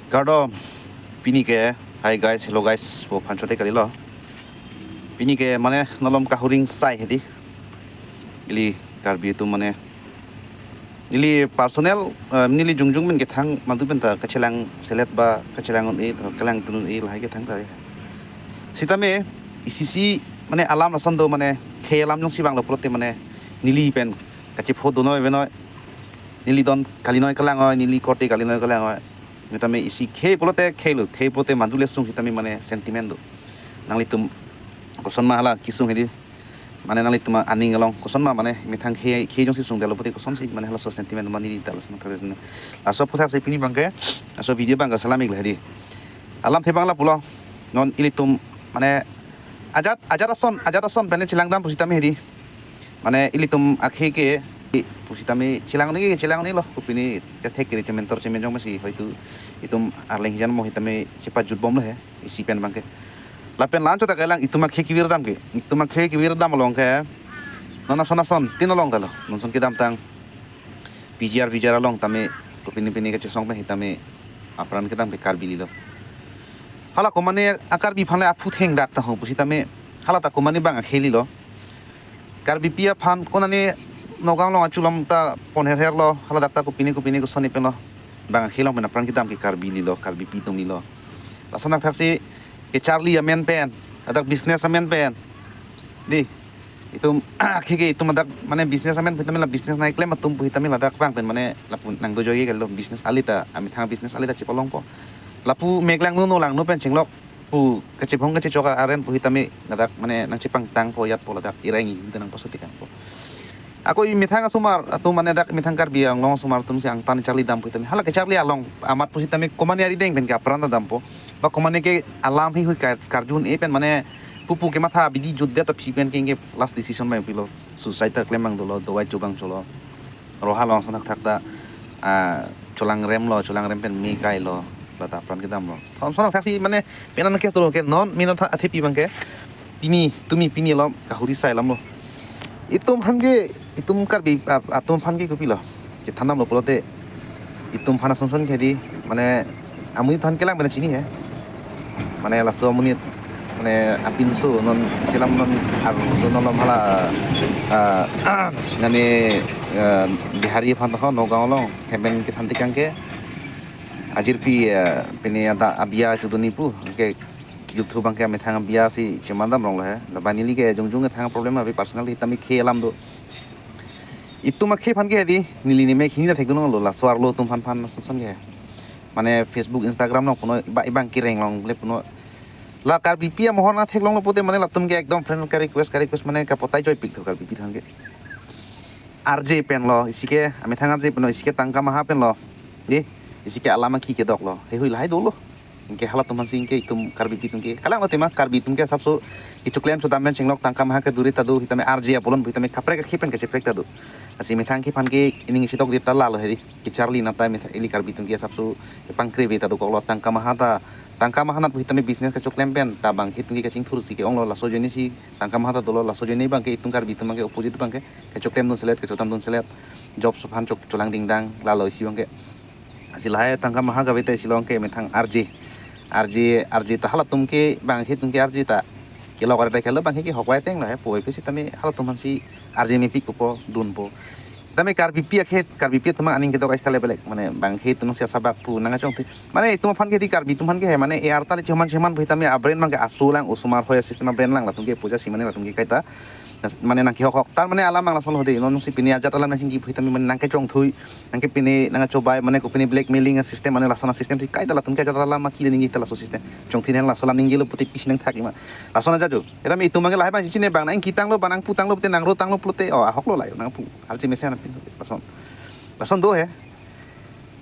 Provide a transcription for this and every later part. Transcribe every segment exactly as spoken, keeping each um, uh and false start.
Kardom, pini ke, hi guys, hello guys, pu aphan chote kalilo. Pini ke mane nolom kahuri sai hedi. Ili Karbi atum mane, ili personal, eh, neli jongjong pen kethang madu pen ta kachelang selet ba kachelang un-e, to kalang tun un-e lahai kethang ta. Sitame isi isi mane alam lason do mane khei alam jongsi vanglo pulote mane neli pen kachepho do noi ave noi. Neli don kali noi kelang oi, neli korte kali noi kelang oi. Sitame isi khei pulote khei lo, khei pulote madu le sung sitame mane sentiment do. Nanglitum koson ma hala kesung hedi. Mane nanglitum aning along koson ma mane methang khei, khei jongsi sungdetlo pulote kosonsi mane halaso sentiment ma neli ta lason thakre sene. Laso aphuthak si pini abangke, laso video abangke selam ik lo hedi. Alamthe abang lapulo. Non ilitum mane ajat, ajat ason, ajat ason pen chelang dam pusitame hedi. Mane ilitum akhei ke pusitame chelang un-e, chelang un-e lo. Kopine kethek kere chementor chemenjong masi hoitu itum arleng hijan mo sitame chepajut bomlo he, isi pen abangke. Lapen la-an chot ta kelang itum akhei kevir dam ke. Itum akhei kevir dam along ke non ason ason tin along ta lo. Non ason kedamtang P G R, V G R along tame kopine pine kachesong pen sitame apran kedam ke Karbi lilo. Hala komane a-Karbi aphan le aphu thengdak ta ho pusitame hala ta komane bang akhei lilo. Karbipi aphan konane Nagaon along achu alam ta pon herher lo, hala dak ta kopine kopine kosonne pen lo. Bang akhei along pen apran kedam ke Karbi lilo, Karbipi atum lilo. Lason thakthak si kecharli amen pen, ladak business amen pen. Di, itum akhei ke itum ladak mane business amen pen, itum la business nangklem atum pu sitame ladak abang pen mane lapu nangdojoi ke lo business ali ta, amethang business ali ta chepalongpo. Lapu mek langno no langno pen chenglok pu kachebhong kachechok aren pu sitame ladak mane nangchepangtangpo, ajatpo ladak ireng i nang pasotikangpo. Ako emethang asomar atum mane dak emethang Karbi Anglong asomar atum si angtan charli dam pu sitame hala kecharli along amat pu sitame komane arideng pen ke apran ta dampo. Ba komane ke alam heihui kar-, karju un-e pen mane pupu kematha abidi jutdet aphi pen ke, ke last decision mai pilo. Suicide ta klem abang dolo, dawai chobang cholo. Roha along ason thakthak ta, ah, cholangrem lo, cholangrem pen me kai lo, la ta apran kedam lo. Thom ason thakthak si mane penan kes dolo ke non, mena tha athepi abangke. Pini, tumi pini lo, kahuri sai alam lo. Itum aphan ke, itum Karbi, ah, atum aphan ke kopilo. Kethan dam lo pulote. Itum aphan ason ason ke di, mane amonit aphan kelang pen chini he. Mane laso amonit mane apinso non isi alam non arso non alam hala, ah, mane, ah, Bihari aphan ta ho Nagaon along hem pen kethan tikang ke ajirpi, ah, pine ada abiya chodun-i pu ke kijuthu abangke amethang abiya si cheman dam rong lo he. Laba neli ke jongjong kethang problem ave personal sitame khei alam do. Itum akhei aphan ke di neli ne mek hini ta thekdun lo laso arlo atum aphan aphan ason ason ke. Mane Facebook, Instagram along puno iba ibang kereng longle puno. La Karbipi amohor nangtheklonglo pulote mane latum ke ekdom friend ke request ke request mane kapotai joipik tho Karbipi aphan ke. R J pen lo, isi ke amethang R J pen lo, isi ke tangka maha pen lo. Di, isi ke alam akhi kedok lo. Heihui lahai dolo. Anke halatum aphan si anke itum Karbipi atum ke. Kalang lo tema Karbi atum ke asapso kechoklem chodam pen chenglok tangka maha ke duri ta do sitame R J apolon pu sitame kaprek akhei pen kacheprek ta do. Lasi methang akhei aphan ke ining isi tokdet ta lalo hedi. Kecharli nata methang ili Karbi atum ke asapso kepangkreve ta dokoklo tangka maha ta, tangka maha nat pu sitame business kachoklem pen ta bang akhei atum ke kachingthur si ke-ong lo laso ajoine si tangka maha ta dolo laso ajoine abangke itum Karbi atum abangke opposite abangke kachoklem dun selet kachotam dun selet job so aphan chok cholang dingdang lalo isi abangke. Lasi lahai tangka maha kave ta isi along ke methang R J. R J, R J ta halatum ke bang akhei atum ke R J ta kelok ada ta khelo bang akhei ke hokvai ateng lo he po ephe sitame halatum aphan si R J mepik po dunpo. Tame Karbipi akhei, Karbipi atum aning kedok ais ta le belek. Mane bang akhei atum si asabak pu nangkachongthui. Mane itum aphan ke di Karbi atum aphan ke he mane e arta le cheman cheman pu sitame a-brain abangke aso lang osomar hoi system a-brain lang latum ke puja si mane latum ke kaita. Mane nangkehok hok. Tar mane alam abang lason lo de. Non si pini ajat alam nangchingki pu sitame mane nangkechongthui. Nangke pini nangkachobai mane kopine blackmailing a-system mane lason a-system si kaita latum ke ajat alam akhi le ningje ta laso system. Chongthui nang laso alam ningjelo pulote pisi nangthak ima. Lason aja jo. Sitame itum abangke lahai abang chine bang nangkitanglo bang nangputanglo pulote nangro tanglo pulote o ahok lo lai nangpu. Arje mesen apin lason. Lason do he.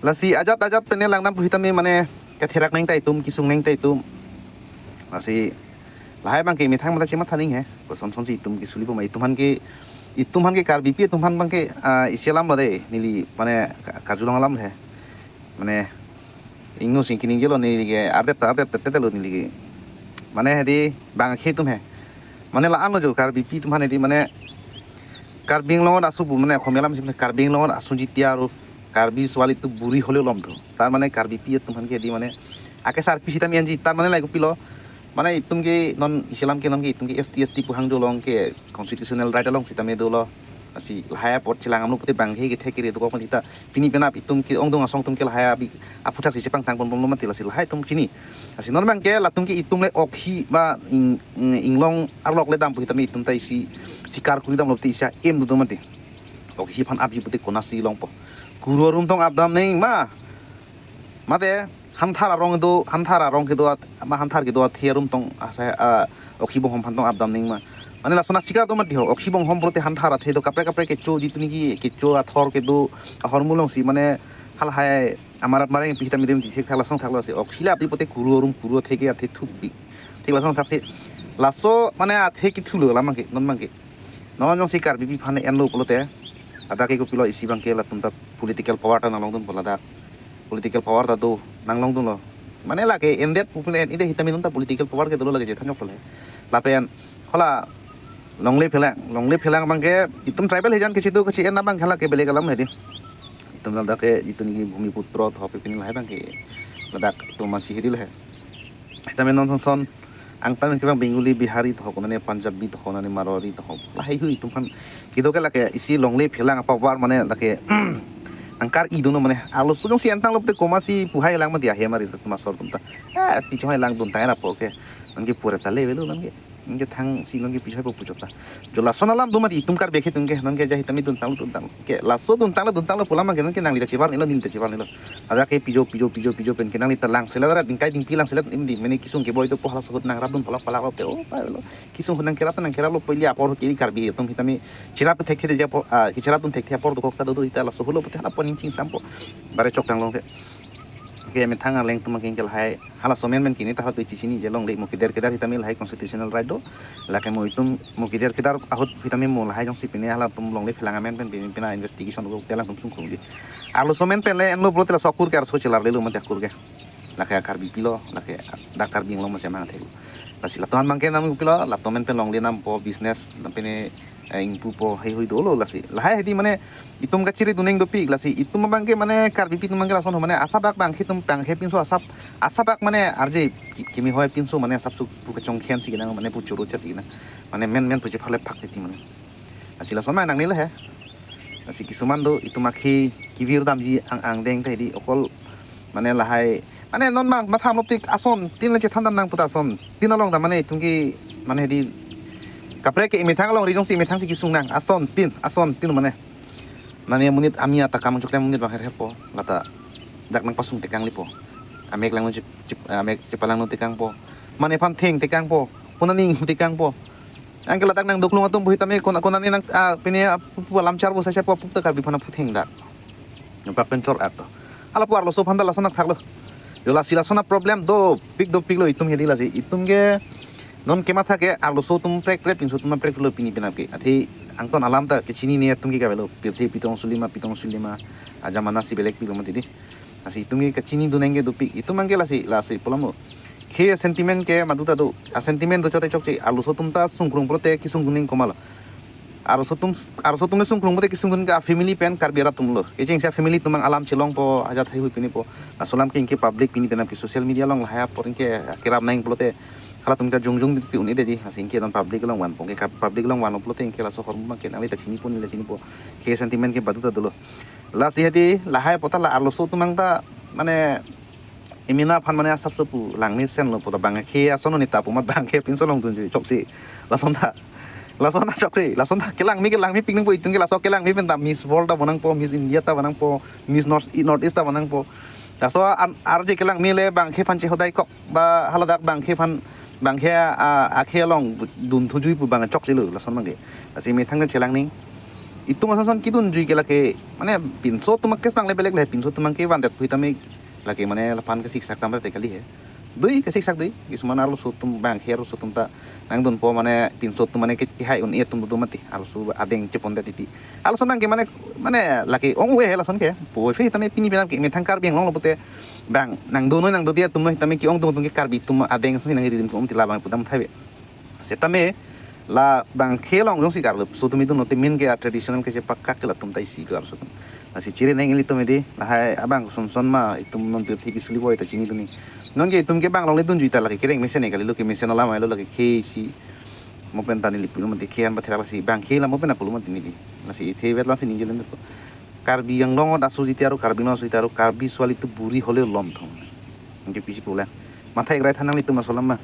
Lasi ajat ajat pene langdam pu sitame mane katherak nang ta itum kesung nang ta itum. Lasi lahai abangke methang mata chematha nang he. Koson son si itum kesuli poma itum aphan ke itum aphan ke Karbipi atum aphan abangke, ah, isi alam lo de neli mane ka-, karjulong alam he. Mane ingno sing kining jelo neli ke ardet ardet tete lo neli ke. Mane hedi bang akhei atum he. Mane la-an lo jo Karbipi atum aphan hedi mane Karbi Anglong asu pu mane Khomia alam si mane Karbi Anglong asu jiti aru Karbi swali tu buri hole lom tu. Tar mane Karbipi atum aphan ke di mane ake sarpi sitame anji, tar mane lagu pilo. Mane itum ke non isilam ke non ke itum ke S T, S T pu hangjo along ke constitutional right along sitame dolo. Lasi lahai apot chelang amlo pute bang he ke thek kiri tu kok mati ta pini penap itum ke ongdung asong atum ke lahai abi aphuthak si chepangthang ponbomlo mati, lasi lahai atum chini. Lasi non bang ke latum ke itum le okhi ba ing, ing, inglong arlok le dam pu sitame itum ta isi sikar kuri damlo pute isi a-aim do do mati. Okhi aphan abi pute konatsi longpo. Kuru arum tong apdam neng ma. Mate hanthar arong do, hanthar arong kedo at, ma hanthar kedo athe arum tong asa, ah, okhi bonghom aphan tong apdam neng ma. Mane lason asikar do mati ho, okhi bonghom pulote hanthar athe do kaprek kaprek kecho jitu niki kecho athor kedo ahormu alongsi mane halahai amarat mareng pi sitame dam di sek thak lason thaklo si. Okhi la abi pute kuru arum kuru athe ke athe thupi. Thik lason thaksi. Laso mane athe kethulo alam abang ke, non abang ke. Non jongsi Karbipi aphan enlo pulote. Ada ke kopilo isi abang ke latum ta political power ta nanglongdunpo ladak. Political power ta do nanglongdunlo. Mane lake endet pu pule ide sitame non ta political power ke dolo lake chethan jok pule. Lapen hala longle phelang, longle phelang abang ke itum tribal hejan kechitu kechi-en abang ke lake belek alam hedi. Itum ladak ke itum niki Bhumiputro tho pipini lahai abang ke ladak itum masi hedi lahai. Sitame non son son angtan ke bang Bengali, Bihari tho, konane Punjabi tho, konane Marwari tho. Lahai hui itum aphan kedo ke lake isi longle phelang apower mane lake angkar iduno mane arloso jongsi entanglo pute komatsi puhai lang mati ahem ari atum asor atum ta. Eh, pichoi langdun tang era apor ke. Non ke pura ta le velo non ke. Non ke thangsi non ke pichoi po puchot ta. Jo lason alam do mati itum Karbi akhei atum ke non ke ja sitame duntanglo duntanglo. Ke laso duntanglo duntanglo pu alam ke non ke nangli ta chebar nilo, neli ta chebar nilo. Ada ke pijo pijo pijo pijo pen ke nangli ta lang selet rat dingkai dingpi lang selet im di mene kisung keboi dopo halaso ahut nangrapdun palak palak lote o pa lo. Kisung ahut nangkerap nangkeraplo pili apor ke Karbi atum sitame cherap thekthe ja apor, ah, cherapdun thekthe apor dokok ta do do sita laso ahut lo pute hala poning chingsampo. Bare chok tanglo ke. Ke methang arleng atum ke lahai halaso amen pen kini ta hala tu chichini je longle mo keder keder sitame lahai constitutional right do. Lake mo itum mo keder keder ahut sitame mo lahai jongsi pine halatum longle phelang amen pen pine pina investigation do te alangtum sungkrung di. Arloso amen pen le enlo pulote laso akur ke arso chelar lelo mate akur ke. Lake Karbipi lo, lake dak Karbi Anglong masi amang thek. Lasi latum abang ke nam pilo, latum amen pen longle nampo business, nam pine, eh, ingpupo hei hui dolo lasi. Lahai hedi mane itum kachiri duneng dopik lasi itum abang ke mane Karbipi atum abang ke lason ho mane asap bak bang hitum bang he pinso asap, asap bak mane arje ki-, kimi hoi pinso mane asap su pu kachongkhen si kinang mane pu churu cha si kinang. Mane men men pu chepharle phak titi mane. Lasi lason ma nangne lahai. Lasi kisuman do itum akhei kevir damji ang angdeng ta hedi okol mane lahai mane non abang matham loptik asontin le chethan dam nang puta asontin along ta mane itum ke mane hedi kaprek ke imethang along ri jongsi imethang si kesung nang asontin asontin mane. Mane monit ami atakam chokle monit bang her her po lata dak nangpasung tekang lipo. Amek lang chip, chip, amek chipalangno tekangpo. Mane aphan theng tekangpo. Konane inghu tekangpo. Anke ladak nangduklung atum pu sitame kona, konane nang, ah, pine, ah, pu, pu alam charbo sacha pu apup ta Karbi aphan aphu theng dak. Nangpak pen chor at to. Hala pu arloso aphan ta lason athak lo. Jo lasi lason aproblem dopik dopik lo itum hedi lasi. Itum ke non kematha ke arloso atum prek prek pinso atum prek lo pini penap ke. Athe angton alam ta kechinine atum ke kavelo. Pirthe pitong sulima, pitong sulima. Ajamana si belek pilo mati di. Lasi itum ke kachini duneng ke dopik. Itum abang ke lasi, lasi pulo mo. Khei sentiment ke madu ta do. A sentiment do chote chokche. Arloso atum ta sungkrung pulote kesung duneng komat lo. Arloso atum, arloso atum le sungkrung pulote kesung duneng ke a family pen Karbi arat atum lo. Kechengsi a family atum abang alam chelongpo, ajat hai hui pinipo. Laso alam ke ingke public pini penap ke social media along lahai apor ingke kerap nang pulote. Halatum ta jongjong di un-e detji. Lasi ingke non public along vanpo. Ingke public along vanlo pulote ingke laso ahormu abang ke nangli ta chinipo neli ta chinipo. Khei sentiment ke madu ta dolo. Lasi hedi lahai apot ta la arloso atum abang ta mane imina aphan mane asap supu langmesen lo puta bang khei ason ni ta pu amat bang khei pinso longdunjui chokche. Lason ta. Lason ta chokche. Lason ta kelangme kelangme pik nangpo itum ke laso kelangme pen ta Miss World ta bo nangpo, Miss India ta bo nangpo, Miss North, North East ta bo nangpo. Laso an arje kelangme le bang khei aphan chehodai kok ba haladak bang khei aphan bang khei a, akhei along dunthu jui pu bang chokche lo lason abang ke. Lasi methang chelang ni. Itum ason son kedunjui ke lake mane pinso atum akes abang le belek le pinso atum abang ke vandet pu sitame lake mane laphan kesiksak tam te kali he. Dui kesiksak dui, kisuman arloso atum bang khei arloso atum ta nangdunpo mane pinso atum mane ke, kehai un-e atum do mati. Arloso adeng chepondet titi. Arloso abang ke mane, mane lake ong-e he lason ke. Puvoiphit sitame pini penap ke methang Karbi Anglong lo pulote bang nangdun noi nangdodi atum noi sitame ke-ongdung atum ke Karbi atum adeng si nangridim atum ti labang pudam thaive. Setame la bang khei along jongsi arloso atum idun lote min ke a traditional ke chepak kak ke latum ta isi do arloso atum. Lasi chere nang ilitum edi, lahai abang sonson ma itum non pirthe kisuli boi ta chini duni. Non ke itum ke bang longle dunjui ta, lake kereng mesen kalilo, ke mesen alam ailo, lake khei isi mo pen ta neli pulo mati, khei an patherak lasi bang khei la mo pen pulo mati neli. Lasi ithe vet lam si ningje lem ko. Karbi Anglong ot aso jiti aro, Karbi Anglong aso jiti aro, Karbi suali tu buri hole lom thong. Ningje pisi pula. Matha ikrai than nanglitum aso alam ma.